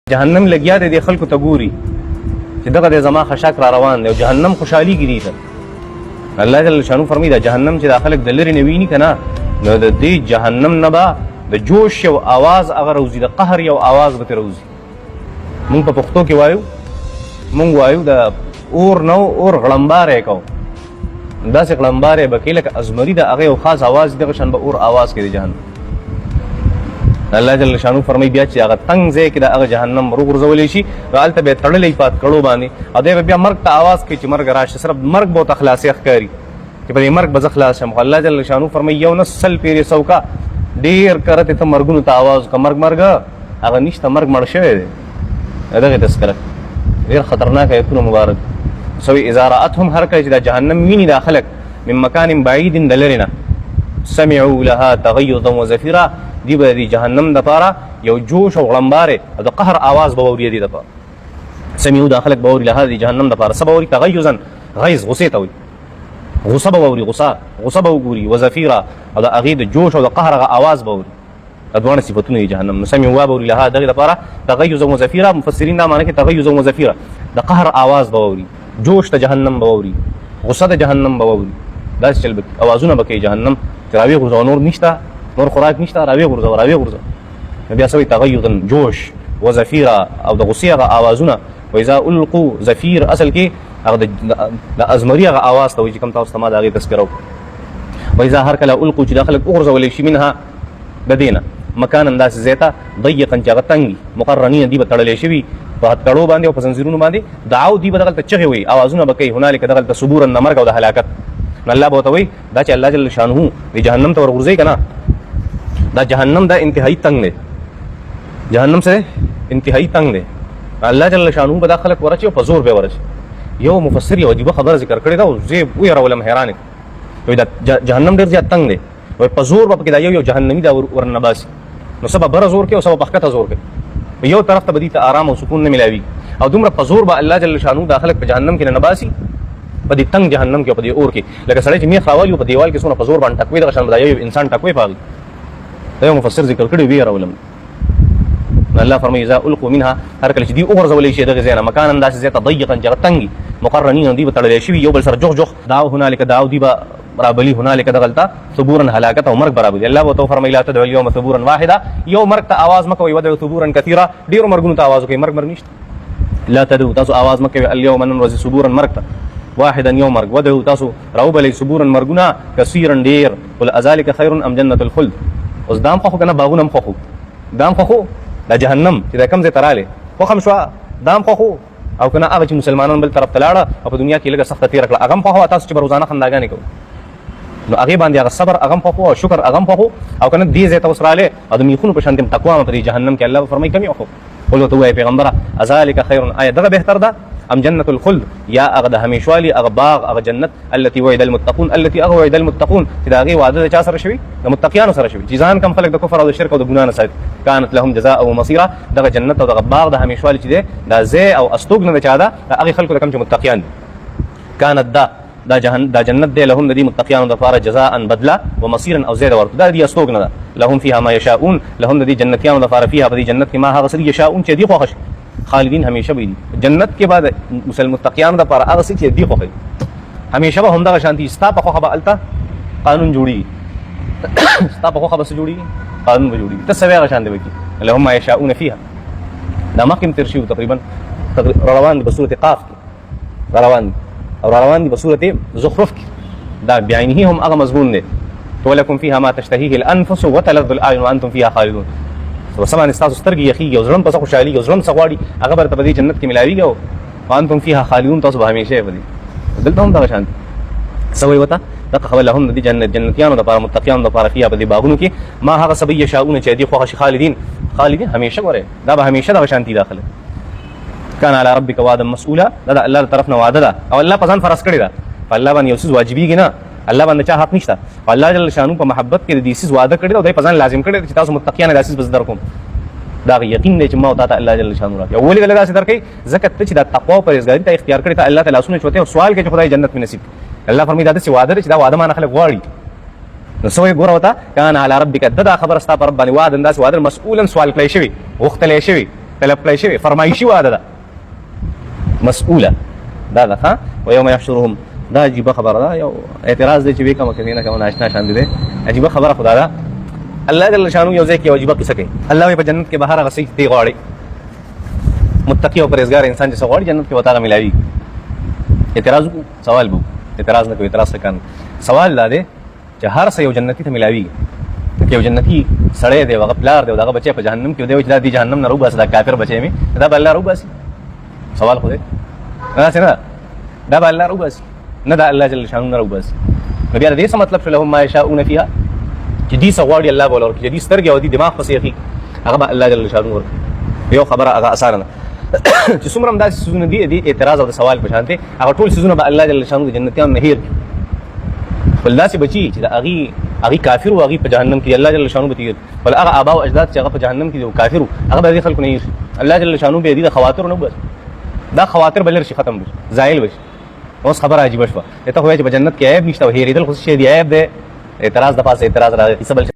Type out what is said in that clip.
جهنم لګیا دی د خلکو ته ګوري چې دغه د زما خشاک را روان دی او جهنم خوشحاليږي دي ته. الله جل شانو فرمایي دا جهنم چې دا خلک د لرې نه ویني که نه، نو د دې جهنم نه به د جوش یو اواز هغه راوځي، د قهر یو اواز به ترې راوځي. مونږ په پښتو کې وایو، مونږ وایو د اور نه اور غړمباری کوو، داسې غړمباری به کوي لکه ازمري د هغه یو خاص اواز، دغه شان به اور اواز کوي د جهنم. الله جل شانو فرمایي بیا چې هغه تنګ ځای کې د هغه جهنم وروغورځولی شي، نو هلته به یې تړلی په هتکړو باندې، او دی به بیا مرګ ته اواز کوي چې مرګ راشه، صرف مرګ به ورته خلاصې ښکاري چې په دې مرګ به زه خلاص شم. خو الله جل شانو فرمایي یو نه سل پېرې سوکه ډېر کرتې ته مرګونو ته اواز وکړه، مرګ مرګ هغه نشته، مرګ مړ شوی دی. دغه تذکره ډېر خطرناک آیتونه مبارک سوی. اذا رأتهم، هر کله چې دا جهنم ویني دا خلک، من مکان بعید د لرې نه، سمعوا لها تغیظا وزفیرا، دی به د جهنم دپاره یو جوش او غړمباره او د قهر آواز به واوري. دې دپاره سمعوا، دا خلک به واوري، لها د جهنم دپاره څه به واوري؟ تغیظا، غیظ غصې ته وایي، غصه به واوري، غصه غصه به وګوري، وزفیرا او د هغې د جوش او د قهر هغه آواز به واوري. دا دواړه صفتونه دي جهنم. نو سمعوا به واوري لها دغې دپاره تغیظا وزفیرا. مفسرین دا معنی کوي تغیظا وزفیرا، د قهر آواز به واوري، جوش د جهنم به واوري، غصه د جهنم به واوري. داسې چل به اوازونه به کوي جهنم چې راویې غورځوه، نور نشته، نور خوراک نشته، راویې غورځوه، راویې غورځوه. نو بیا څه وایي؟ تغیظا، جوش، وزفیرا او د غصې هغه آوازونه. واذا القو، زفیر اصل کې هغه د ازمري هغه آواز ته وایي چې کوم تاسو ته ما د هغې تذکره وکړه. واذا هر کله القو چې دا خلک وغورځولی شي، منها د دې نه، مکانا داسې ځای ته، ضیقا چې هغه تنګ وي، مقرنین دی به تړلی شوي په هتکړو باندې او په زنځیرونو باندې، دعاو دی به دغلته چغې وایي، اوازونه به کوي، هنالک دغلته ثبورا د مرګ او د هلاکت. نو الله به ورته وایي دا چې الله جل شانه د جهنم ته ورغورځوي که نه، دا جهنم دا انتهایی تنګ دی، جهنم سره انتهایی تنګ دی، الله جل شانه به دا خلک ورچي او په زور به ورچي. یو مفسر یو عجیبه خبره ذکر کړې ده او زه یې ویرولم، حیران کړم. وایي دا جهنم ډېر زیات تنګ دی، وایي په زور به پکې دا یو یو جهنمي دا ورننه باسي، نو څه به بره زور کوي او څه به په ښکته زور کوي، یو طرف ته به دوی ته آرام او سکون نه ملاوي، او دومره په زور به الله جل شانه دا خلک په جهنم کې ننه باسي، په دې تنګ جهنم کې او په دې اور کې، لکه سړی چې میخ راوالي په دیوال کې څونه په زور باندې ټکوي، دغه شان به دا یو انسان ټکوي په هغې. دا یو مفسر ذکر کړی، ویې راولم. نو الله فرمایي اذا القوا منها، هر کله چې دوی وغورځولی شي دغې ځای نه، مکانا داسې ځای ته، ضیقا چې هغه تنګ وي، مقرنین دوی به تړلی شوي یو بل سره جوخ جوخ، دعو هنالک دعو دوی به رابلی، هنالک دغلته ثبورا هلاکت او مرګ به رابلی. الله به ورته وفرمایي لا تدعو اليوم ثبورا واحدا، یو مرګ ته اواز مه کوئ، ودعو ثبورا کثیرا، ډېرو مرګونو ته اواز وکړئ، مرګ مرګ نشته. لا تدعو تاسو اواز مه کوئ اليوم نن ورځې ثبورا مرګ ته، واحدا یو مرګ، ودعو تاسو راوبلئ ثبورا مرګونه، کثیرا ډېر. قل اذلک خیر ام جنة الخلد. اوس دام خوښو که نه؟ باغونه هم خوښو، دام خوښو، دا جهنم چې دا کوم ځای ته راغلی خوښ هم شوه، دام خوښو او که نه؟ هغه چې مسلمانان بل طرف ته لاړه او په دنیا کې لږه سخته تېره کړه، هغه هم خوښه وه. تاسو چې به روزانه خنداګانې کوئ، نو هغې باندې هغه صبر هغه هم خوښ او شکر هغه هم خوښ، او که نه دې ځای ته اوس راغلی او د میخونو په شان تقوا په دې جهنم کې، الله به فرمایي کم یې خوښ. قل ورته ووایه پیغمبره اذلک خیر، آیا دغه بهتر ده، ام جنة الخلد، یا هغه د همیشوالي هغه باغ هغه جنت، التي وعد المتقون، التي هغه وعد المتقون چې د هغې وعده د چا سره شوي؟ د متقیانو سره شوي، چې ځان کم خلک د کفر او د شرک او د ګناه نه ساتي. کانت لهم جزاء او مصیرا، دغه جنت او دغه باغ د همیشوالي چې دی دا ځای او استوګنه د چا ده؟ د هغې خلکو د کوم چې متقیان دي. کانت دا دا جهن دا جنت دی لهم د دې متقیانو دپاره جزاء بدله و مصیرا او ځای د ورته، دا د دې استوګنه ده. لهم فیها ما یشاؤون، لهم د دې جنتیانو دپاره فیها په دې جنت کې ما هغه څه دي یشاؤون چې دوی خوښ شي، خالدین همیشه به دي جنت کې به د مسلمان متقیانو دپاره هغه څه چې دوی خوښ وي، همیشه به همدغه شانتي. ستا په خوښه به هلته قانون جوړېږي، ستا په خوښه به څه جوړېږي؟ قانون به جوړېږي، ته څه وایې هغه شان دی به کېږي. لهم ما یشاؤون فیها، دا مخکې هم تېر شوي، تقریبا روان دي په سورت قاف کې روان دي او روان دي په سورت زخرف کې، دا بعینه هم هغه مضمون دی. ولکم فیها ما تشتهیه الانفس وتلذ الاعین وانتم فیها خالدون. نو څه باندې ستاسو سترګې یخیږي او زړه هم په څه خوشحالېږي او زړه هم څه غواړي هغه به درته په دې جنت کې ملاویږي، او وانتم فیها خالدون، تاسو به همیشه په دې. دلته هم دغه شان څه وایي ورته؟ دغه خبره لهم د دې جنت جنتیانو دپاره متقیانو دپاره فیها په دې باغونو کې ما هغه څه به یشاؤونه چې دوی خوښه شي، خالدین، خالدین همیشه، ګورئ دا به همیشه دغه شانتي داخله. کان علی ربک وعدا مسئولا، دا د الله طرف نه وعده ده او الله په ځان فرض کړی ده. په الله باندې یو څیز واجبېږي نه، الله باندې چا حق نشته. الله جل شانو په محبت کې د دې څیز وعده کړی ده او دی په ځان لازم کړی ده چې تاسو متقیان دا څیز به زه درکوم. دا یقین دی چې ما او تا ته الله جل شانو راکړي. او ولې دلته داسې درکوي؟ ځکه ته چې دا تقوا او پرهېزګاري ته اختیار کړې، ته الله ته لاسونه چوتې او سوال کوې چې خدای جنت مې نصیب کړي. الله فرمایي دا داسې وعده ده چې دا وعده ما نه خلک غواړي. نو څه وایي ګوره ورته کان علی ربک، د دا خبره ستا په رب باندې وعده داسې وعده مسؤلا سوال کړی شوی، غوښتلی شوی. طلب کړی شوې فرمایشي وعده ده مسؤله دا ده ښه ویوم یحشرهم. دا عجیبه خبره ده، یو اعتراض دی چې وی کومه کوي نه کومه ناشنا شان دی. عجیبه خبره خدا ده. الله جل شانو یو ځای کې یو عجیبه قصه کوي. الله وایي په جنت کې به هر هغه څه چې دی غواړي، متقي او پرهېزګار انسان چې څه غواړي جنت کې به هغه ملاوي. اعتراض وکړو، سوال به اعتراض نه کوي، اعتراض څه کان. سوال دا دی چې هر څه یو جنتي ته ملاوي، که یو جنتي سړی دی، هغه پلار دی او دغه بچی په جهنم کې دی، چې دا دی جهنم نه راوباسي، دا کافر بچی مې، دا به الله راوباسي؟ سوال خو دی نه، داسې نه دا به الله راوباسي، نه دا الله جل شانه نه راوباسي. نو بیا د دې څه مطلب شو؟ لهم ما یشاءون فیها، چې دوی څه غواړي الله به ورکړي، چې دوی سترګې او دوی دماغ پسې اخلي هغه به الله جل شانه ورکړي. یو خبره هغه اسانه ده چې څومره هم داسې څیزونه دي دې اعتراض او د سوال په شان دی، هغه ټول څیزونه به الله جل شانه د جنتیانو نه هېر کړي. خپل داسې بچي چې د هغې کافر و، هغې په جهنم کې الله جل شانه به تېر، بل هغه آبا او اجداد چې هغه په جهنم کې دي او کافر وو، هغه به دې خلکو نه هېر شي. الله جل شانه به دې د خواطرو نه وباسي، دا خواطر به لر شي، ختم به شي، زایل به شي. اوس خبره عجیبه شوه، ته خو وایې چې په جنت کې عیب نشته او هېرېدل خو څه شی دی؟ عیب دی. اعتراض د پاسه اعتراض راغی، څه بل.